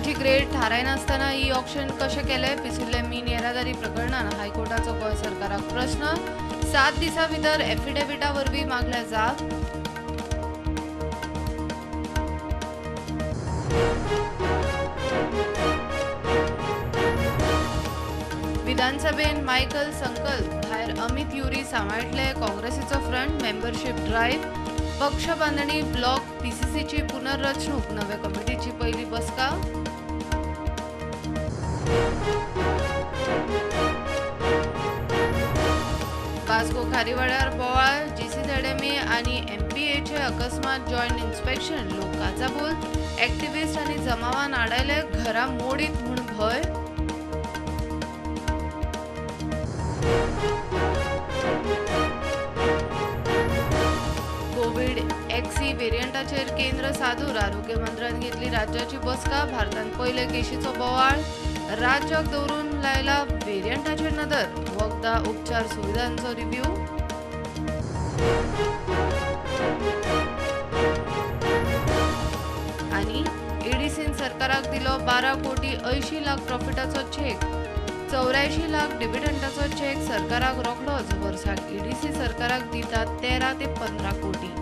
मिनाची grade थारायनासतना e auction कशें केलें? पिसुर्ले मीन येरादारी प्रकरणान हायकोर्टाचो गोंय सरकाराक प्रस्न. 7 दिसां भितर एफिडेविटा वरवीं मागल्या जाप. विधानसभेन मायकल संकल्प भायर अमित युरी सांबाळटले काँग्रेसीचो फ्रंट मेंबरशीप ड्रायव्ह. पक्ष बांदणी ब्लॉक पीसीसीची पुनर्रचणूक नव्या कमिटीची पयली बसका. वास्को खारीवाड्यार बोवाळ, जीसीझेडएमए आनी एमपीएचे अकस्मात जॉयंट इन्स्पेक्शन. लोक काचाबूल, एक्टिव्हिस्ट आनी जमावान आडायले, घरां मोडीत म्हूण भंय. कोविड एक्सी वेरियंटाचेर केंद्र सादूर. आरोग्य मंत्र्यान घेतली राज्याची बसका. भारतान पयले केशीचो बोवाळ, राज्याक दवरून लायला वेरियंटाचेर नदर. वखदां उपचार सुविधांचो रिव्ह्यू. आनी ईडीसीन सरकाराक दिलो 12 कोटी 80 लाख प्रॉफिटाचो चेक. 84 लाख डिव्हिडंडाचो चेक सरकाराक रोखडोच. वर्साक ईडीसी सरकाराक दिता 13 ते 15 कोटी.